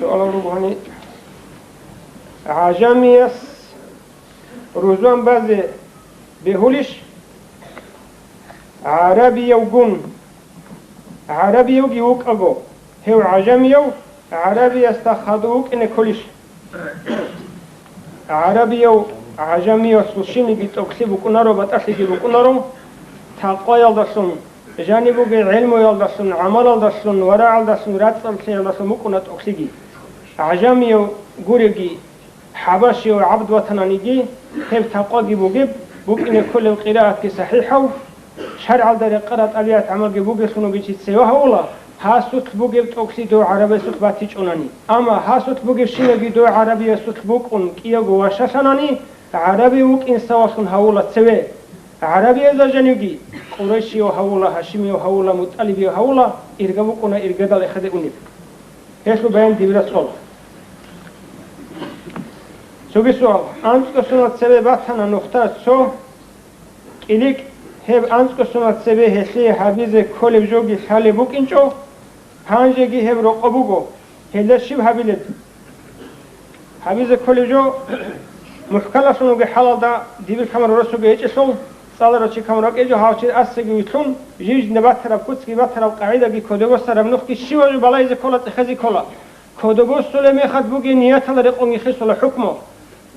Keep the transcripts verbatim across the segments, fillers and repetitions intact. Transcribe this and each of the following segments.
Суалал ругони, гӀажамияс рузман базе бегьулищ гӀарабиявгун? ГӀарабиявги вукӀаго, гьев гӀажамияв гӀарабиясда хадув вукӀине кколищ? ГӀарабияв гӀажамиясул щибниги тӀокӀлъи букӀунаро, батӀалъиги букӀунаро, такъваялдалъун, жаниб бугеб гӀелмуялдалъун, гӀамалалдалъун, варагӀалдалъун, рацӀцӀалъиялдалъун букӀуна тӀокӀлъиги. ГӀажамияв гуреги, хӀабашияв гӀабд ватананиги, гьеб такъваги бугеб, букӀине кколеб къираатги сахӀихӀав, шаргӀалда рекъараб тӀабигӀат гӀамалги бугелъун вугев чи цеве гьавула, гьасулъ бугеб тӀокӀлъи дов гӀарабиясулъ батичӀонани. Амма гьасулъ бугебщинаги дов гӀарабиясулъ букӀун кӀиявго ващалъанани, гӀарабияв вукӀин савалъун гьавула цеве. ГӀарабиязда жанивги, къурайшияв гьавула, гьашимияв гьавула, мутӀалибияв гьавула, ирга букӀуна иргадал эхеде унеб. Гьелъул баян дибира цола. Цоги суал. АнцӀго соналъ цебе батана нухда цо кӀиликӀ, гьеб анцӀго соналъ цебе гьелъие гьабизе кколеб жоги лъалеб букӀинчӀо, гьанжеги гьеб рокъоб буго, гьелда щиб гьабилеб? Гьабизе кколеб жо, мухӀканлъун вугеб хӀалалда дибир камурав росуги гьечӀелъул, цӀаларав чи камурав вукӀинчӀо, гьав чи асиги вилълъун, жив жинда батараб, куцги батараб, къагӀидаги кодобе босараб нухги щивав жо балагьизе ккола, цӀехезе ккола. Кодобе босулеб мехалъ бугеб нияталда рекъонги хисула хӀукму.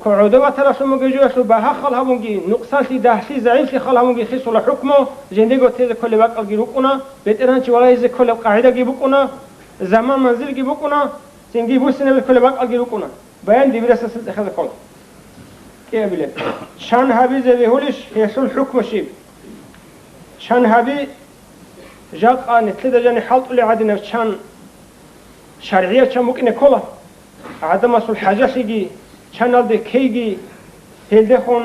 КогӀоде батаралъун бугеб жоялъул багьа хал гьабунги, нукъсанлъи, дагьлъи, загӀиплъи хал гьабунги хисула хӀукму, жиндего тезе кколеб бакӀалги рукӀуна, бетӀергьанчи валагьизе кколеб къагӀидаги букӀуна, заман-манзилги букӀуна, цинги буссинабизе кколеб бакӀалги рукӀуна. Баян дибирасдасан цӀехезе ккола. КӀиабилеб. Чан гьабизе бегьулищ, гьелъул хӀукму щиб? Чан гьаби, жакъа нилъеда жаниб хӀалтӀулеб гӀадинаб чан, шаргӀияб чан букӀине ккола. ГӀадамасул хӀажалъиги, чаналде ккейги, гьелдехун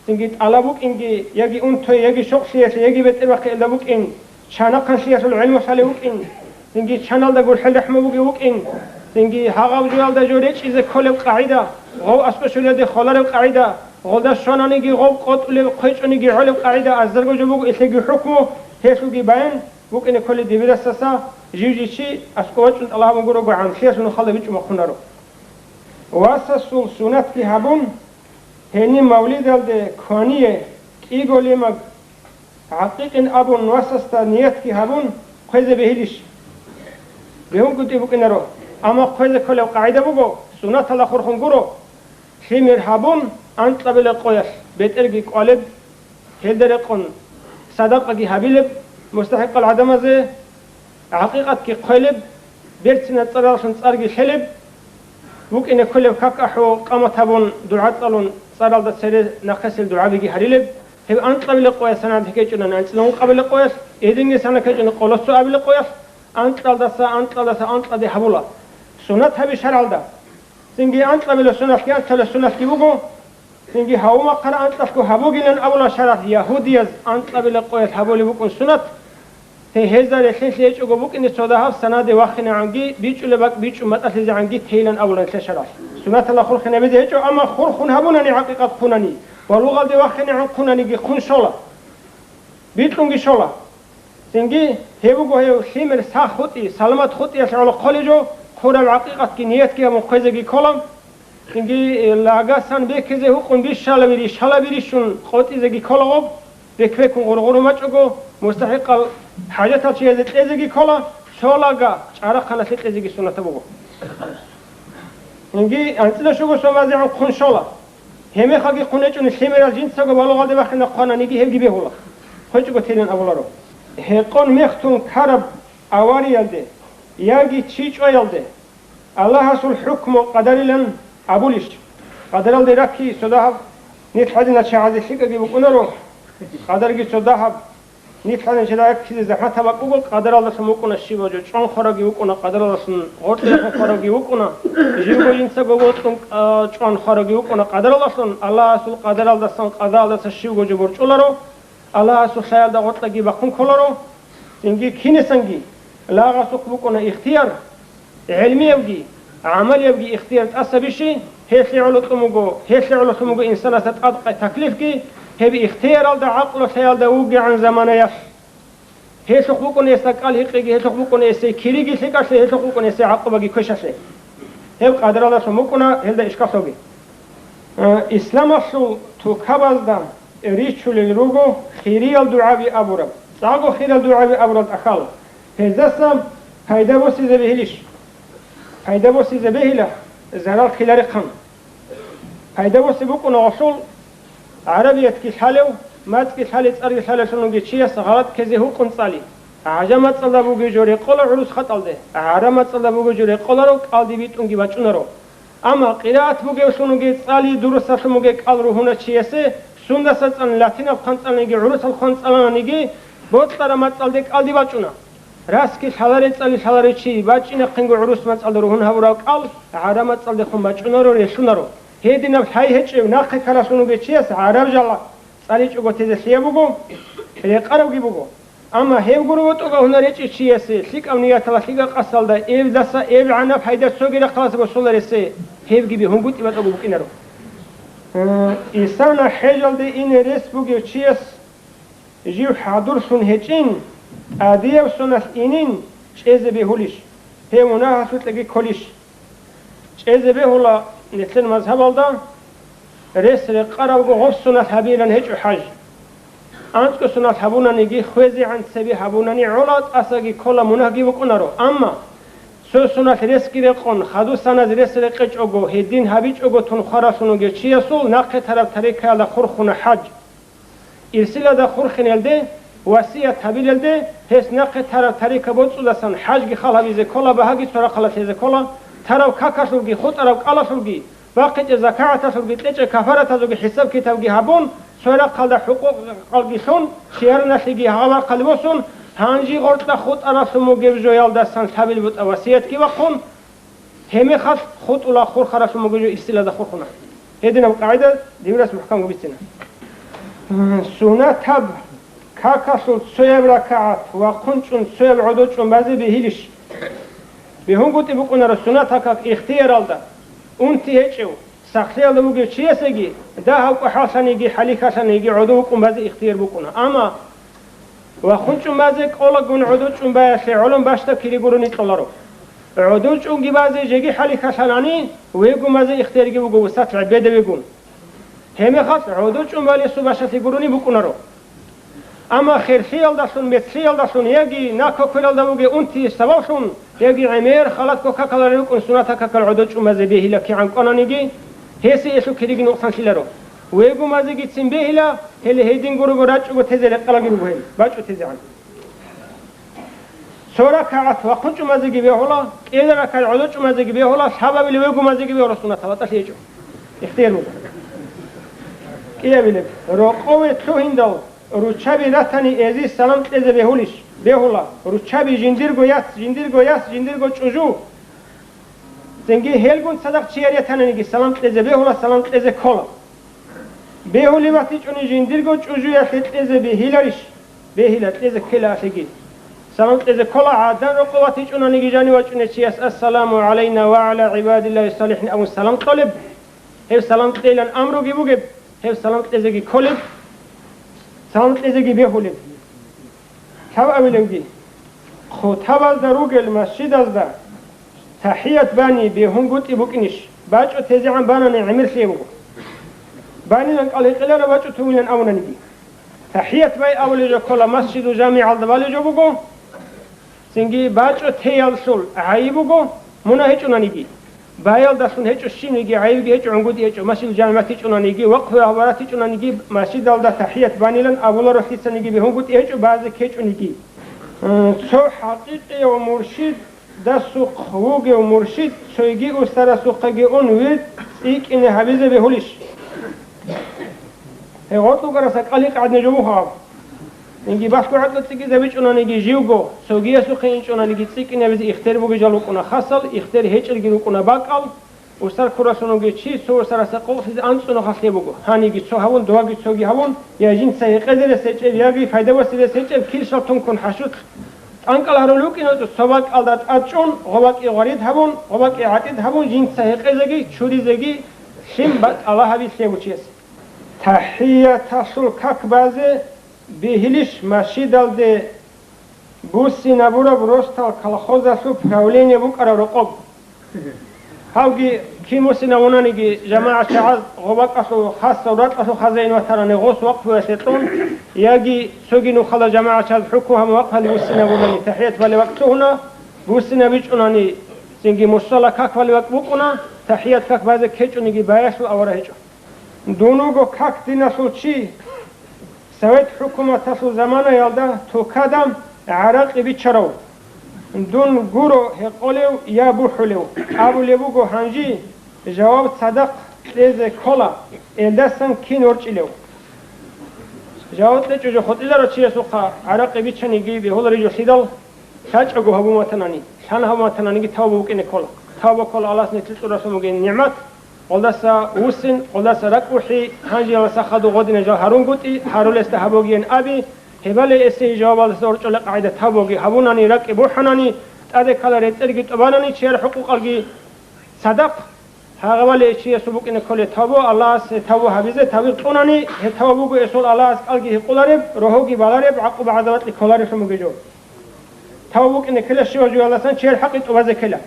цинги тӀалаб букӀинги, яги унтуе, яги щокълъиялъе, яги бетӀербахъиялда букӀин, чанахъанлъиялъул гӀелму лъалев вукӀин, цинги чаналда гурхӀел рахӀму бугев вукӀин, цинги гьагъаб жоялда жо речӀчӀизе кколеб къагӀида, гъов аскӀор щвелалде холареб къагӀида, гъолда щвананиги гъов къотӀулеб, хъвечӀониги гӀолеб къагӀида азарго жо буго, илъеги хӀукму, гьелъулги баян букӀине кколеб дибирасдаса, жив-жив чи аскӀов вачӀун тӀалаб гьабун гурого гӀамлъиялъун халда бичӀчӀун бахъунаро. Васасул сунатги гьабун, гьениб мавлидалде квание кӀиго лемаг гӀакъикъин абун васасда ниятги гьабун хъвезе бегьилищ? БегьунгутӀи букӀинаро, амма хъвезе кколеб къагӀида буго, сунаталда хурхун гуро, лъимер гьабун, анкьабилеб къоялъ бетӀерги кӀвалеб, гьелда рекъон садакъаги гьабилеб, мустахӀикъал гӀадамазе гӀакъикъатги хъвелеб, берцинаб цӀаралъун цӀарги лъелеб, букӀине кколеб как ахӀун, къамат гьабун, дугӀа цӀалун, цӀаралда цере нахъесел дугӀабиги гьарилеб, гьеб анкьабилеб къоялъ санад гьечӀунани анцӀила ункъабилеб къоялъ, гьединги санад гьечӀунани къоло цоабилеб къоялъ, анкьалдаса, анкьалдаса анкьаде гьабула. Сунат гьаби шаргӀалда. Цинги анкьабилеб суналъги анкьабилеб суналъги буго. Цинги гьавун вахъараб анкьалъго гьабугилан абула шаргӀалъ, ягьудияз анкьабилеб къоялъ гьабулеб букӀун сунат. Гьезда релълъинлъи гьечӀого букӀине цо дагьаб санаде вахинегӀанги, бичӀчӀулеб бакӀ бичӀчӀун батӀалъизегӀанги тейилан абула нилъер шаргӀалъ. Сунаталда хурхинабизе гьечӀо, амма хурхун гьабунани гӀакъикъат хъунани, балугъалде вахинегӀан хъунаниги хъун щола. Бикьунги щола. Цинги гьеб буго гьев лъимер сах хутӀи, саламат хутӀиялъе гӀоло хъолеб жо, хъураб гӀакъикъатги ниятги гьабун хъвезеги ккола. Цинги, э, лагасан бекизе гьукъун бищалаби ришалаби рищун къотӀизеги ккола гъоб, бек-бекун гъургъурун бачӀого, мустахӀикъал хӀажатал чиязе кьезеги ккола, цо лага чӀарахъаналъе кьезеги суннатаб буго. Цинги анцӀила щуго сомазегӀан хъун щола. Гьеб мехалги хъун гьечӀони лъимерал жинцаго балугъалде вахине хъвананиги гьебги бегьула. ХъвечӀого тейилан абуларо. Гьекъон мехтун ккараб авариялде яги чи чӀваялде Аллагьасул хӀукму къадарилан абулищ? Къадаралде ракки цо дагьаб нилъ гьадинал чагӀазе лъикӀаги букӀунаро, къадарги цо дагьаб нилъ гьадинал чагӀазе раккизе захӀматаб бакӀ буго, къадаралдалъун букӀуна щибаб жо, чӀван хваравги вукӀуна къадаралдалъун, гъоркье рахун хваравги вукӀуна, живго жинцаго вокьун, а, чӀван хваравги вукӀуна къадаралдалъун, Аллагьасул къадаралдасан къадаялдаса щибго жо борчӀуларо, Аллагьасул лъаялда гъоркьаги бахъун кколаро, цинги кинисанги лагъасухъ букӀуна ихтияр, гӀелмиябги, гӀамалиябги ихтияр тӀаса бищи, гьелъие гӀоло кьун буго, гьелъие гӀололъун буго инсанасда тӀадкъай таклифги, гьеб ихтияралда гӀакълу лъаялда вугегӀан заманаялъ. Гьелъухъ букӀуна гьесда кӀал-гьикъиги, гьелъухъ букӀуна гьесие кириги лъикӀалъе, гьелъухъ букӀуна гьесие гӀакъубаги квешалъе. Гьеб къадралдалъун букӀуна гьелда ишкаллъуги. Э, исламалъул тукабазда ричулел руго хириял дугӀаби абураб, цӀакъго хириял дугӀаби абурал тӀахьал. Гьездаса пайда босизе бегьилищ? Пайда босизе бегьила, зарал ккеларехъан. Пайда босе букӀуна гъолъул, гӀарабиятги лъалев, мацӀги лъалев, цӀарги лъалевлъун вугев чияс гъалатӀ ккезе гьукъун цӀали. ГӀажамацӀалда бугев жо рекъола гӀурус хатӀалде, гӀарамацӀалда бугев жо рекъоларо кӀалдиб битӀунги бачӀунаро. Амма къираат бугевлъун вугев цӀали дурусалъун бугев кӀал ругьуна чиясе, сундаса цӀан латинаб хъван цӀаланиги, гӀурусаб хъван цӀалананиги, бокьараб мацӀалде кӀалдиб бачӀуна. Расги лъаларел цӀали лъаларев чи бачӀинахъинго гӀурус мацӀалда ругьун гьабураб кӀал гӀараб мацӀалдехун бачӀунаро, релълъунаро. Гьединаб лъай гьечӀев нахъе ккаралъун вугев чияс гӀараб жала цӀаличӀого тезе лъияб буго, рекъарабги буго. Амма гьев гуро ботӀогал гьунар гьечӀев чиясе лъикӀаб нияталда, лъикӀаб къасдалда эбдаса эбгӀанаб пайда цоги рахъалдаса босуларесе, гьебги бегьунгутӀи батӀаго букӀинаро. Э, Исана хӀежалде ине рес бугев чияс жив хӀадурлъун гьечӀин, тӀадияб соналъ инин, чӀезе бегьулищ? Гьев мунагьалъукьеги кколищ? ЧӀезе бегьула, нилъер мазгьабалда рес рекъарабго гъоб соналъ гьабилан гьечӀо хӀаж. АнцӀго соналъ гьабунаниги, хвезегӀан цебе гьабунани гӀола, тӀасаги ккола, мунагьги букӀунаро. Амма цо соналъ ресги рекъон, хадусаназ рес рекъечӀого, гьедин гьабичӀого тун хваралъун вугев чиясул нахъе тараб тарикаялда хурхуна хӀаж. Ирсилалда хурхинелде, васият гьабилелде, гьес нахъе тараб тарика боцӀудасан хӀажги хал гьабизе ккола, багьаги цо рахъалда лъезе ккола, тараб какалъулги, хутӀараб кӀалалъулги, бахъичӀеб закагӀаталъулги, кьечӀеб кафаратазулги хӀисаб-китабги гьабун, цо рахъалда хӀукъукъалги лъун, чияр налъиги гьагъаб рахъалде босун, гьанже гъоркьа хутӀаралъун бугеб жоялдасан лъабил бутӀа васиятги бахъун, гьемехалъ хутӀула хурхаралъун бугеб жо ирсилалда хурхуна. Гьединаб къагӀида дибирас мухӀкамго бицина. Сунатаб какалъул цояб ракагӀат ва хъунчӀун цояб гӀодов чӀун базе бегьилищ? БегьунгутӀи букӀунаро сунат как ихтияралда, унти гьечӀев, сахлъиялда вугев чиясеги, дагьав кӀвахӀаллъаниги хӀалихьалъаниги гӀодов вукӀун базе ихтияр букӀуна. Амма ва хъунчӀун базе кӀолагун гӀодов чӀун баялъе гӀолон бащдаб кири гурони кьоларо. ГӀодов чӀунги базе жеги хӀалихьалъанани, вегун базе ихтиярги буго вусат гӀебеда вегун. Гьемехалъ гӀодов чӀун балесул бащалъи гурони букӀунаро. Амма херлъиялдалъун, мецлъиялдалъун яги нахъа квералда вугев унти сабаблъун, яги гӀемер халатго какаларел рукӀун сунат какал гӀодов чӀун базе бегьила кигӀан кӀвананиги, гьесие элъул кириги нукъсанлъиларо. Вегун базегицин бегьила, гьеле гьедин гурого рачӀого тезе рекъалаги руго гьел, бачӀо тезегӀан. Цо ракагӀат ва хъунчӀумазеги бегьула, кӀиабилеб ракагӀат гӀодов чӀумазеги бегьула, лъабабилеб вегумазеги бегьула, сунатал батӀалъи гьечӀо. Ихтияр буго. КӀиабилеб. Рокъове лъугьиндал руччаби ратани эзи салам кьезе бегьулищ? Бегьула. Руччаби жиндирго яц, жиндирго яс, жиндирго чӀужу. Цинги гьелгун цадахъ чияр ятананиги салам кьезе бегьула, салам кьезе ккола. Бегьулеб батичӀони жиндирго чӀужуялъе кьезе бегьиларищ? Бегьила, кьезе ккела алъеги. Салам кьезе ккола, гӀадан рокъов ватичӀунаниги жанив вачӀунев чияс: «Ассаламу гӀалайна ва гӀала гӀибадиллагьи салихӀин», – абун салам кьолеб. Гьеб салам кьейилан амруги бугеб, гьеб салам кьезеги кколеб, салам кьезеги бегьулеб. Лъаб абилевги, хутабазда ругел масжидазда тахӀият бани бегьунгутӀи букӀинищ? БачӀо тезегӀан банани гӀемер лъие буго. Банилан кӀал гьекъелара бачӀо тувилан абунаниги. ТахӀият бай абулеб жо ккола, масжиду жамигӀалда балеб жо буго. Цинги бачӀо теялъул гӀайиб буго, мунагь гьечӀонаниги. Баялдалъун гьечӀо щибниги, гӀайибги гьечӀо, гӀунгутӀи гьечӀо, масжидул жамигӀ батичӀонаниги, вахъ гьавар батичӀонаниги, масжидалда тахӀият банилан абуларо лъицаниги бегьунгутӀи гьечӀо, базе ккечӀониги. М, цо хӀакъикъияв муршидасухъ вугев муршид цойги устарасухъеги ун вирд цӀикӀкӀине гьабизе бегьулищ? Гьеб гъоркь вукӀарасда кӀал гьикъ гӀадин жо буго гьаб. Инги балъго гӀакълу цӀикӀкӀинабичӀонаниги живго, цогиясухъе инчӀонаниги цӀикӀкӀинабизе ихтияр бугеб жал рукӀуна хасал, ихтияр гьечӀелги рукӀуна бакӀал, устар ккуралъун вугев чи цо устарасда къокълъизе анцӀго нухалъ гьеб буго, гьаниги цо гьавун, дугьаги цоги гьавун, я жинца гьекъезе рес гьечӀеб, яги пайда босизе рес гьечӀеб, килщал тункун хӀашуцӀ, тӀанкӀал гьарулев вукӀине цо бакӀалда тӀад чӀун, гъо бакӀи гъварид гьабун, гъо бакӀи гӀатӀид гьабун, жинца гьекъезеги, чуризеги лъим батӀала гьабилъе гьев чияс. ТахӀияталъул как базе бегьилищ масжидалде буссинабураб росдал колхозалъул правление букӀараб рокъоб? Гьавги кин вуссинавунаниги, жамагӀат чагӀаз гъобакӀалъул хасав ракьалъул хазаин ватарани гъос вакъфуялъе кьун, яги цоги нухалда жамагӀат чагӀаз хӀукму гьабун вакъфалде вуссинавунани, тахӀият балев вакъ лъугьуна, вуссинабичӀунани, цинги мусалла как балев вакъ букӀуна, тахӀият как базе ккечӀониги баялъул авара гьечӀо. Дун вуго как диналъул чи, Совет хӀукуматалъул заманаялда тукада гӀаракъи бичарав. Дун гуро гьекъолев я бухӀулев, абулеб буго гьанжи, жаваб цадахъ кьезе ккола, элдасан кин ворчӀилев. Жаваб кьечӀо жо хутӀиларо чиясухъа гӀаракъи бичаниги бегьуларищ жо лъидал, лъачӀого гьабун ватанани, лъан гьабун ватананиги тавба букӀине ккола. Тавба ккола Аллагьас нилъее цӀуралъун бугеб нигӀмат, гъолдаса вуссин, гъолдаса ракӀ бухӀи, гьанжеялдаса хадуб гъодинаб жал гьарунгутӀи, гьарулесда гьабугеян аби, гьебали эсей жавабалдаса ворчӀулеб къагӀида тавбуги гьабунани, ракӀги бухӀанани, тӀаде ккола рецӀелги тӀубанани, чияр хӀукъукъалги цадахъ, гьагъабали чиясул букӀине кколеб тавбу, Аллагьас гьеб тавбу гьабизе тавбихъ кьунани, гьеб тавбу буго эсул Аллагьас кӀалги гьекъолареб, рогьоги балареб, гӀакъуба-гӀазабалъе кколаревлъун бугеб жо. Тавбу букӀине ккела щивав жоялдасан чияр хӀакъи тӀубазе ккела.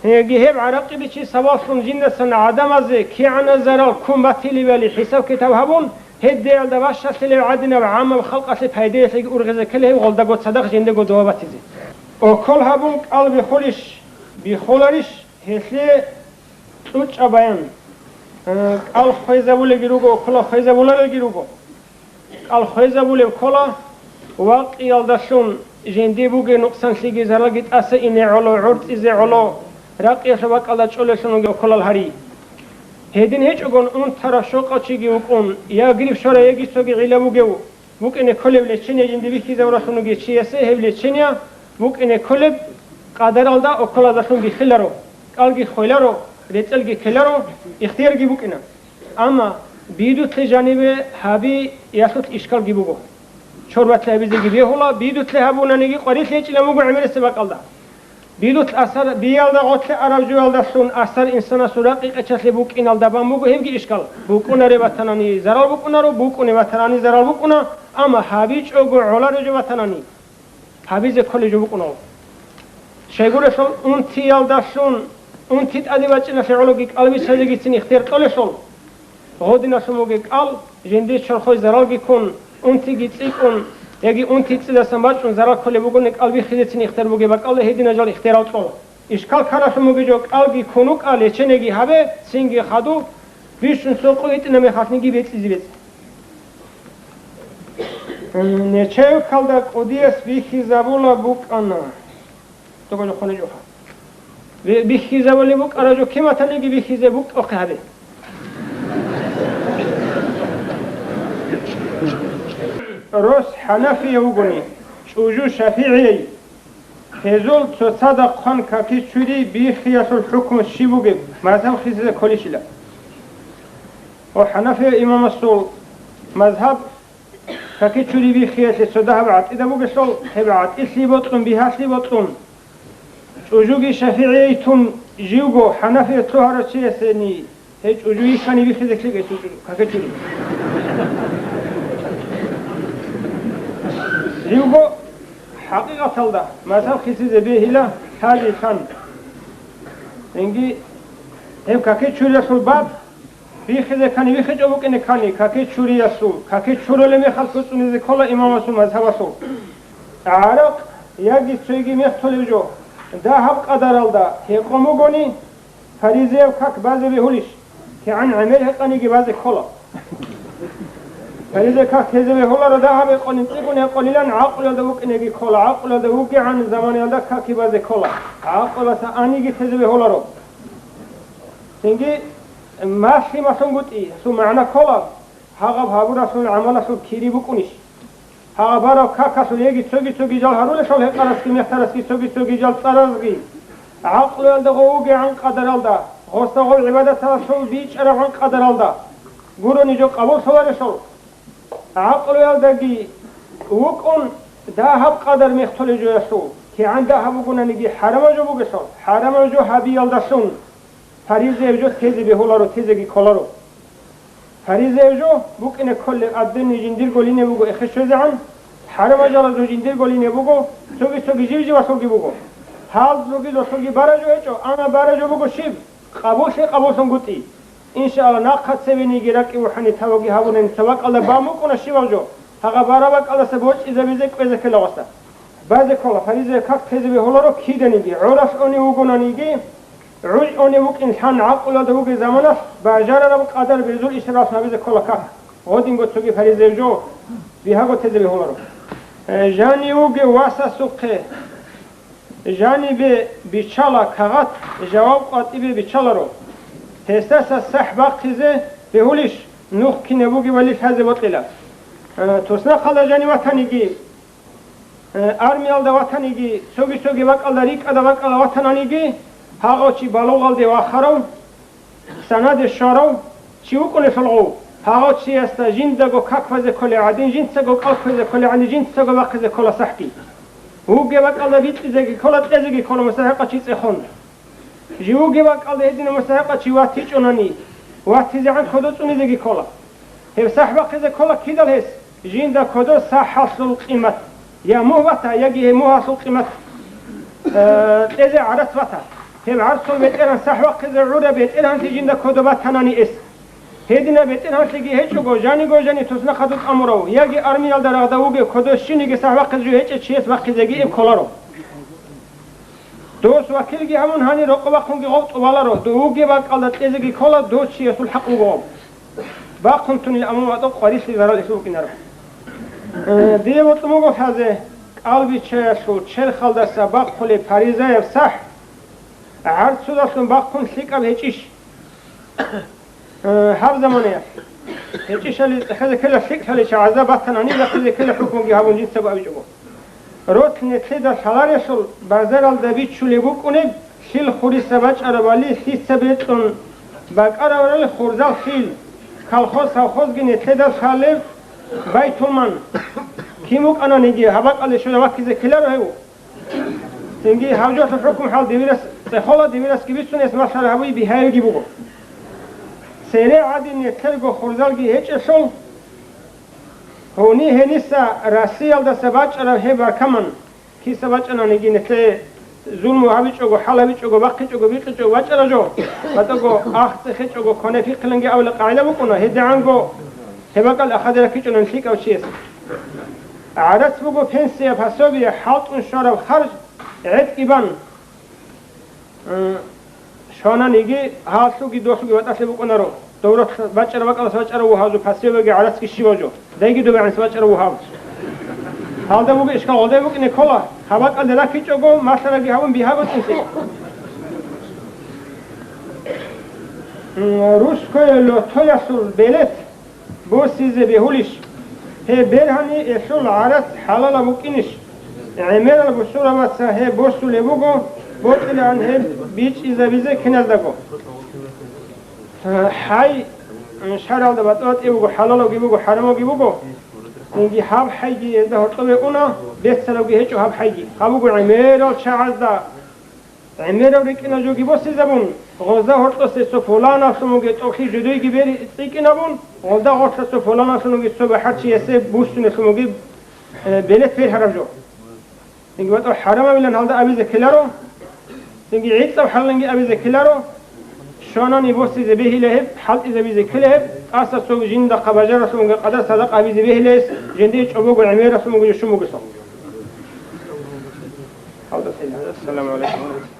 Гьеги гьеб гӀаракъи бичи сабаблъун жиндасан гӀадамазе кигӀанаб зарал ккун батилебали хӀисаб-китаб гьабун, гьедиялда бащалъилеб гӀадинаб гӀаммаб халкъалъе пайдаялъеги ургъизе ккела гьев гъолдаго цадахъ жиндего доба батизе. Окол гьабун кӀал бихулищ, бихуларищ, гьелъие кьучӀаб баян. Э, кӀал хвезабулелги руго, околал хвезабуларелги руго. КӀал хвезабулеб ккола, вакъиялдалъун жинди бугеб нукъсанлъиги заралги тӀаса ине гӀоло, гӀорцӀизе гӀоло, ракъиялъул бакӀалда чӀолелъун вугеб околал гьари. Гьедин гьечӀогон унтарав щокъав чиги вукӀун, я грипп щварав, яги цоги гӀилла бугев, букӀине кколеб лечение жинди бихьизавуралъун вугев чиясе гьеб лечение букӀине кколеб къадаралда околаздалъун биххиларо, кӀалги хвеларо, рецӀелги ккеларо, ихтиярги букӀина. Амма бидулъе жанибе гьабиялъулъ ишкалги буго. Чорбалъе гьабизеги бегьула, бидулъе гьабунаниги къварилъи гьечӀилан буго гӀемерисеб бакӀалда. Бидулъ асар биялда гъорлъе араб жоялдалъун асар инсанасул ракъи-къечалъе букӀиналда бан буго гьебги ишкал. БукӀунареб батанани зарал букӀунаро, букӀунеб батанани зарал букӀуна, амма гьабичӀого гӀолареб жо батанани гьабизе кколеб жо букӀунаро. Щайгурелъул унтиялдалъун, унти тӀаде бачӀиналъе гӀологи кӀал биччазегицин ихтияр кьолелъул, гъодиналъун бугеб кӀал, жиндир чорхое заралги ккун, унтиги цӀикӀкӀун, яги унти цӀидасан бачӀун зарал кколеб бугони, кӀал биххизецин ихтияр бугеб бакӀалда гьединал жал ихтияр кьола. Ишкал ккаралъун бугеб жо, кӀалги ккун вукӀа, лечениеги гьабе, цинги хадуб, бищун сокъо итӀинаб мехалъниги бецӀизе бецӀ. Нечаевкалда кӀудияс бихьизабула букӀана. Догони хъуни жуха. Би-, бихьизабулеб букӀараб жо киматаниги бихьизе букӀухъе гьабе. Рос хӀанафия вугони, чӀужу шафигӀияй, гьезул цоцазда хъван каки чури биххиялъул хӀукму щиб бугеб, мазгьаб хисизе кколищила? Ва хӀанафия имамасул мазгьаб каки чури биххиялъе цо дагьаб гӀатӀида бугелъул, гьеб гӀатӀилъи бокьун, бигьалъи бокьун, чӀужуги шафигӀияй тун живго хӀанафият лъугьарав чиясени гьей чӀужу йихьани биххизе ккеги цо чӀужу каки чури. Живго хӀакъикъаталда мазгьаб хисизе бегьила лъази лъан. Цинги гьеб каки чуриялъул баб биххизе ккани, биххичӀо букӀине ккани, каки чуриялъул, каки чурулеб мехалъ буцӀцӀунизе ккола имамасул мазгьабалъул. ГӀаракъ яги цойги мехтулеб жо дагьаб къадаралда гьекъон бугони, фаризаяб как базе бегьулищ? КигӀан гӀемер гьекъаниги базе ккола. Фаризаяб как тезе бегьуларо дагьаб гьекъонин, цӀикӀкӀун гьекъонилан гӀакълуялда вукӀинеги ккола, гӀакълуялда вугегӀан заманаялда каки базе ккола, гӀакълуялдаса аниги тезе бегьуларо. Цинги малъи-малъунгутӀи, гьесул магӀна ккола, гьагъаб гьабуралъул гӀамалалъул кири букӀунищ? Гьагъаб бараб какалъул яги цоги-цоги жал гьарулелъул гьекъарасги мехтарасги цоги-цоги жал цӀаразги, гӀакълуялда гъов вугегӀан къадаралда, гъосда гъов гӀибадаталъул бичӀчӀарабгӀан къадаралда гурони жо къабуллъуларелъул. ГӀакълуялдаги вукӀун дагьаб къадар мехтулеб жоялъул, кигӀан дагьаб бугонаниги хӀарамаб жо бугелъул, хӀарамаб жо гьабиялдалъун фаризаяб жо тезе бегьуларо, тезеги кколаро. Фаризаяб жо букӀине кколеб абдени жиндирго лине буго эхе щвезегӀан, хӀарамаб жалазул жиндирго лине буго, цоги-цоги жив-живалъулги буго. Гьаллъуги лъолги баражу гьечӀо, амма баражу буго щиб? Къабуллъи къабуллъунгутӀи. Иншаалла, нахъа цевениги ракӀи вухӀани тавуги гьабунани цо бакӀалда бан букӀуна щибаб жо. Гьагъа бара бакӀалдаса бочӀизабизе кӀвезе ккела гъоса. Базе ккола, фаризаяб как тезе бегьуларо киданиги, гӀуралъ унев вугонаниги, гӀуж унев вукӀин лъан гӀакъулалда вугеб заманалъ бажарараб къадар безул ишаралъ гьабизе ккола как. Гъодинго цоги фаризаяб жо бигьаго тезе бегьуларо. Э, жанив вугев васасухъе жанибе биччала кагъат, жаваб къватӀибе биччаларо. Гьесдаса сахӀ бахъизе бегьулищ, нух кинаб бугебали лъазе бокьила. Э, туснахъалда жанив ватаниги, э, армиялда ватаниги, цоги-цоги бакӀалда рикӀкӀада бакӀалда ватананиги, гьагъав чи балугъалде вахарав, санаде щварав чи вукӀунелъул гъов, гьагъав чиясда жиндаго каквазе кколей гӀадин, жинцаго кӀал кквезе кколей гӀадин, жинцаго бахъизе ккола сахӀги. Вугеб бакӀалда бикьизеги ккола, кьезеги ккола мустахӀикъав чи цӀехун. Жив вугеб бакӀалда гьединав мустахӀикъав чи ватичӀонани, ватизегӀан кодо цӀунизеги ккола. Гьеб сахӀ бахъизе ккола кидал гьес? Жинда кодо сахӀалъул къимат, я мугь вата, яги гьеб мугьалъул къимат, э, кьезе гӀарац вата. Гьеб гӀарцул бетӀеран сахӀ бахъизе гӀураб бетӀергьанлъи жинда кодо батанани эс. Гьединаб бетӀергьанлъиги гьечӀого, жаниго жани туснахъадул тӀамурав, яги армиялда рагъда вугев кодо щиниги сахӀ бахъизе жо гьечӀев чияс бахъизеги эб кколаро. Дос вакилги гьабун гьанир рокъо бахъунги гъов тӀубаларо, дов вугеб бакӀалда кьезеги ккола, дов чиясул хӀакъ буго гъов. Бахъун тунил амун ватӀа къварилъи зарал эсул букӀинаро. Э, дие бокьун буго лъазе, кӀалбиччаялъул черхалдаса бахъулеб фаризаяб сахӀ гӀарцудалъун бахъун лъикӀаб гьечӀищ? Э, гьаб заманаялъ гьечӀищали цӀехезе ккела лъикӀлъали чагӀазда батана, гьаниб бахъизе ккела хӀукмуги гьабун жинцаго абичӀого. Ролъ нилъеда лъаларелъул базаралда бичулеб букӀунеб, лъил хуриса бачӀарабали лъица бекьун бакӀаравали хурзал лъил, колхоз-совхозги нилъеда лъалеб байтулман. Кин вукӀананиги гьаб бакӀалде щвела ваккизе ккеларо гьев. Цинги гьав жолъул хӀукму-хӀал дибирас цӀехола, дибирасги бицун эс малъара гьабуй бигьаявги буго. Цере гӀадин нилъерго хурзалги гьечӀелъул, гьуни гьениса Россиялдаса бачӀараб гьеб баркаман, киса бачӀананиги нилъее зулму гьабичӀого, хӀал гьабичӀого, бахъичӀого, бикъичӀого бачӀара жо, батӀаго ахцӀехечӀого кване пихъиланги абула къагӀида букӀуна, гьедигӀанго гьеб бакӀал ахаде раккичӀунан лъикӀав чияс. ГӀарац буго пенсия, пособие, хӀалтӀун щвараб харж, гӀетӀги бан. М, щвананиги, гьалъуги долъуги ватӀалъи букӀунаро. Дов ролъ бачӀараб бакӀалас бачӀарав вугьазу, пособиеги гӀарацги щивав жо. Дайги добегӀанас бачӀарав вугьав. Гьалда буго ишкал, гъолдай букӀине ккола, гьаб бакӀалде раккичӀого, малъараги гьабун бигьа букӀинлъи. М, русское лотоялъул билет босизе бегьулищ? Гьеб бергьани гьелъул гӀарац хӀалалаб букӀинищ? ГӀемерал бусурбабаца гьеб босулеб буго, бокьилаан гьеб бичӀчӀизабизе киназдаго. ХӀай, шаргӀалда батӀа-батӀи буго, хӀалалавги буго, хӀарамавги буго. Цинги гьаб хӀайги гьезда гьоркьобе уна, беццарабги гьечӀо гьаб хӀайги. Гьаб буго гӀемерал чагӀазда. ГӀемерав рикӀкӀинал жоги босизабун, гъозда гьоркьосе цо пуланалъун вугев тӀокӀлъи жодойги бери цӀикӀкӀинабун, гъолда гъорлъа цо пуланалъун вугев цо бахӀарчиясе буссунелъун вугеб, э, белет бергьараб жо. Цинги батӀа хӀарамавилан гьалда абизе ккеларо, цинги гӀицӀаб хӀалаланги абизе ккеларо, щванани босизе бегьила гьеб, хӀалтӀизабизе ккела гьеб, тӀаса цо жиндахъа бажаралъун вугеб къадар садакъа абизе бегьила гьес, жиндие чӀобого гӀемералъун вугев щун бугелъул. Ассаламу гӀалайкум.